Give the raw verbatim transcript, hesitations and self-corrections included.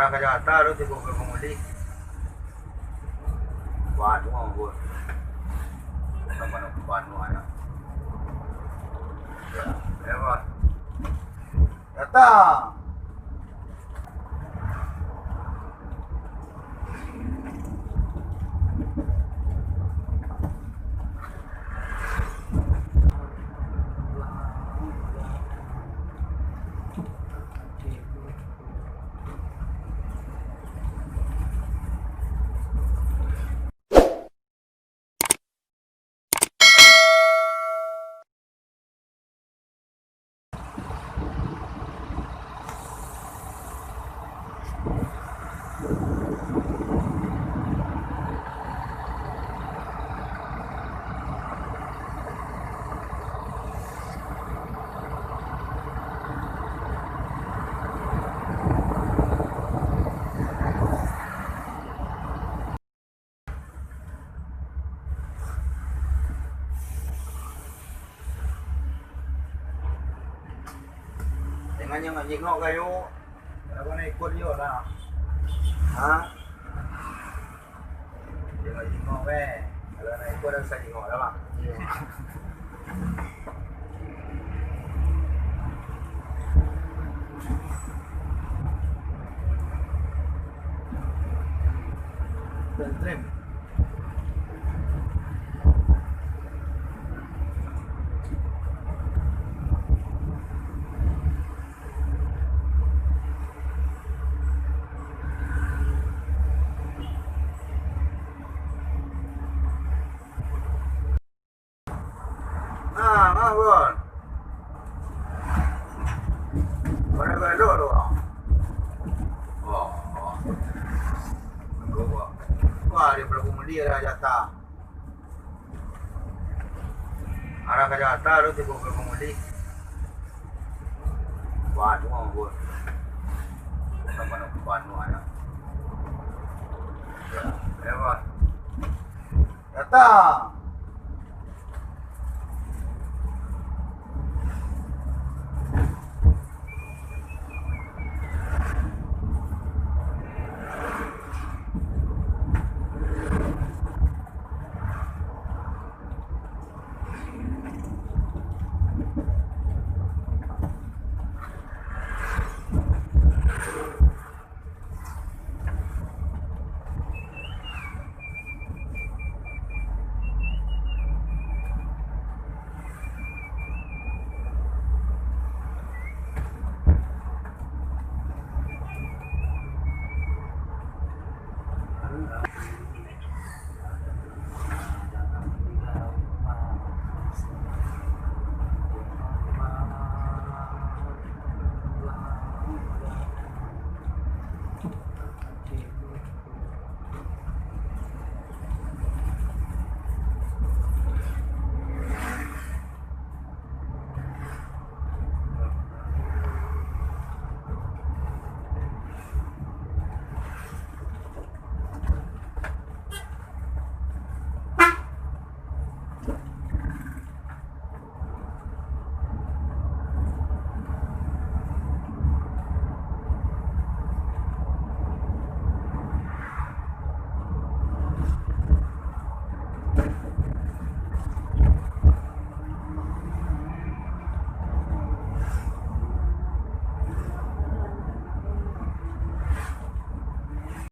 Ka Jakarta tu tibo ka Banguli. Panuah, Bos. Sama nak panuah anak. Ya, ya, Bos. Datang. Jangan jingok-jingok kayo. Kalau nak ikut yo lah. Ha? Jingok-jingok, weh. Kalau nak ikut, dak usah jingok lah, Bang. Iyo. Trim. Nah, nah, Bun. Mana galak tu? Oh, oh. Tunggu, Bun. Wah, di Pelabuhan Mulia dah jatah. Arah ka Jakarta tu tibo ka Banguli. Panuah, Bos. Sama nak panuah anak. Ya, ya, Bos. Datang.